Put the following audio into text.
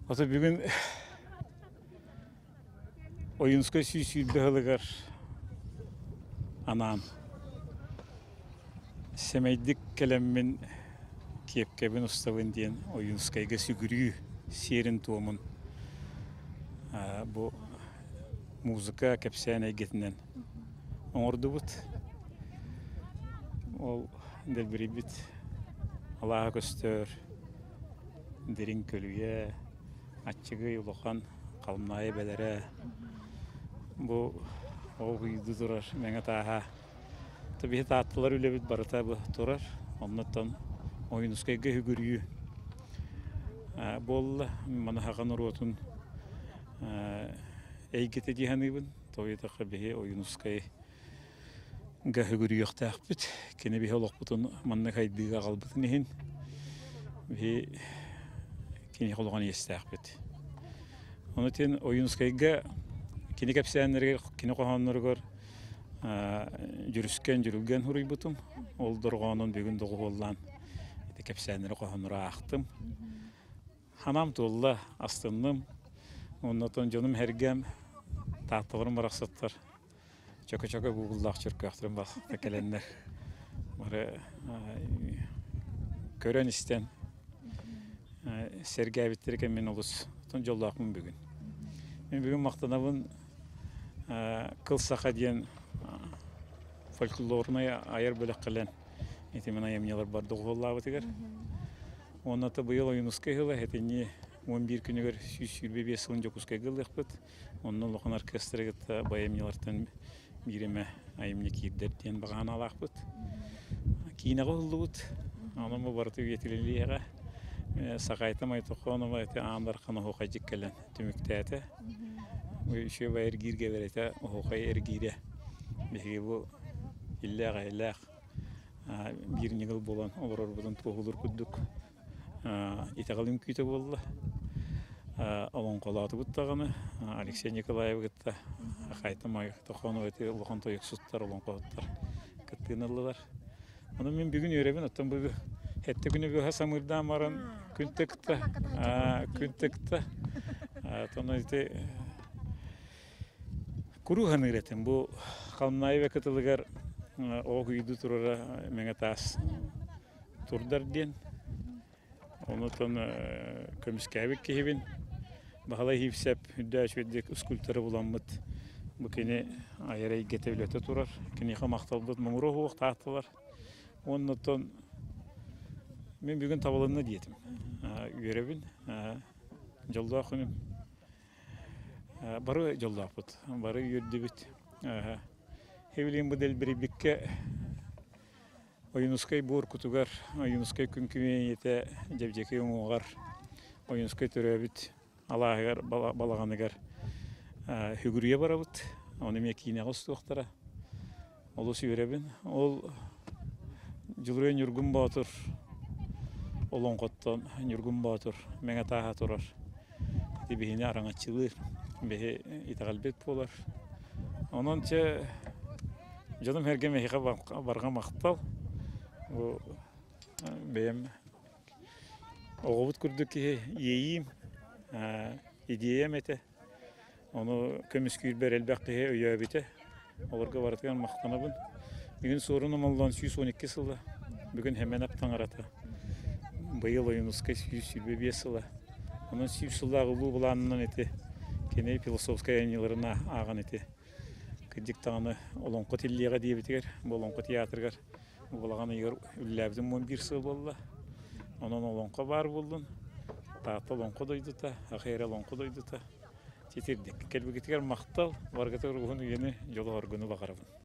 Ото бүгүн Ойуунускай 120 сылыгар анаан сэмэйдик кэлэммин киэпкэбин устабын диэн Ойуунускайга сүгүрүү сиэрин-туомун бу музыка кэпсээн эйгэтинэн оҥордубут. Ол дэлбэрийбит алааһа көстөр дириҥ көлүйэ, аччыгый улахан Халымнаайы эбэлэрэ бу ол ыйдыы турар мэҥэ тааһа. Биһи таатталар үлэбит барыта бу турар. Оннуттан Ойуунускайга үгүрүйүү буолла. Маныаха норуотун эйгэтэ дии саныыбын. Тоҕо диэтэххэ биһи Ойуунускай га үгүрүйүөхтээхпит. Кини биһи олохпутун маннык хайдыыга аҕалбытын иһин биһи киниэхэ улахан иэстээхпит. Ону тин Ойуунускайга кини кэпсээннэригэр, кини хоһоонноругар дьүрүскэн, дьүрүлгэн суруйбутум. Ол дорҕоонун бүгүн доҕуһуоллаан ити кэпсээннэри хоһооннору аахтым. Санаам туолла, астынным. Оннотон дьонум-сэргэм, таатталарым барахсаттар чөкө-чөкө гугллаах чөркөөхтөрүм барахсаттар кэлэннэр бары көрөн-истэн сэргээбиттэрэ кэммин олус дьоллоохпун бүгүн. Мин бүгүн махтанабын Кыл Саха диэн фольклорнай айар бөлөх кэлэн ити мин айымньыларбар доҕуһуоллаабытыгар. Уонна быйыл Ойуунускай ыла этинньи 11 күнүгэр 125 сылын Дьокуускайга ылыахпыт. Онно улахан оркестры кытта бу айымньылартан биир эмэ айымньы киирдэр диэн баҕа санаалаахпыт. Киинэҕэ уһуллубут. Онон бу барыта үйэтилиэҕэ. Сахайта Майтохонова ити Аан Дархан оһуохайдьык кэлэн түмүктээтэ. Үчүгэй эргииргэ бэрэтэ оһуохай эргиирэ. Биһиги бу иллээх-эйэлээх биир ньыгыл буолан олорорбутун туоһулуур курдук итэҕэл үҥкүүтэ буолла. Олоҥхолоотубут даҕаны Алексей Николаевы кытта Хайтам Тохонова ити улахан тойуксуттар, олоҥхоһуттар кыттыыны ыллылар. Ону мин бүгүн үөрэбин, оттон бу сэттэ күнү быһа самыырдаан баран күн тыкта, күн тыкта. Оттон ити Куруу саныыр этим. Бу Халымнаайы кытылыгар оҕо күйдүү турара мэҥэ таас турдар диэн. Онутон көмүскээбит киһибин. Баһылай Хиипсэп үрдээ үчүгэйдик скульпторы буламмыт. Бу кини айар эйгэтэ үлэтэ турар. Киниэхэ махталбыт муҥура уһуохтаатылар. Оннуттан мин бүгүн табылынна диэтим. Үөрэбин. Дьоллоох күнүм. Бары дьоллоохпут, бары үөрдүбүт. Эвелин бу дэлбэрийбиккэ Ойуунускай буор кутугар, Ойуунускай күн күмэйэтэ Дьэбдьэкэй уҥуоҕар, Ойуунускай төрөөбүт алааһыгар, балаҕаныгар сүгүрүйэ барабыт. Ону эмиэ киинэҕэ устуохтара. Олус үөрэбин. Ол Дьулуруйа Ньургун Боотур олоҥхоттон Ньургун Боотур мэҥэ тааһа турар. Ити биһини араҥаччылыыр, биһи итэҕэлбит буолар. Онон чэ дьонум-сэргэм эһиэхэ барҕа махтал. Бу бэйэм оҕобут курдук киһи иэйиим, идиэйэм этэ. Ону көмүскүүрбэр элбэх киһи өйөөбүтэ. Олорго барытыгар махтанабын. Бүгүн Суорун Омоллоон 112 сыла. Бүгүн Хэмэнэп таҥарата. Быйыл Ойуунускай 125 сыла. Онон 100 сыллаах улуу былаанынан ити кини философскай айымньыларын ааҕан ити кырдьык даҕаны олоҥхо тиллиэҕэ диэбитигэр, бу олоҥхо театрыгар Балаҕан ыйыгар үлэлээбитим 11 сыл буолла. Онон олоҥхо баар буоллун. Таатта олоҥхо дойдута, Ахыйра олоҥхо дойдута. Титирдик. Кэлбикитигэр махтал, барыгытыгар уһун үйэни, дьолу-соргуну баҕарабын.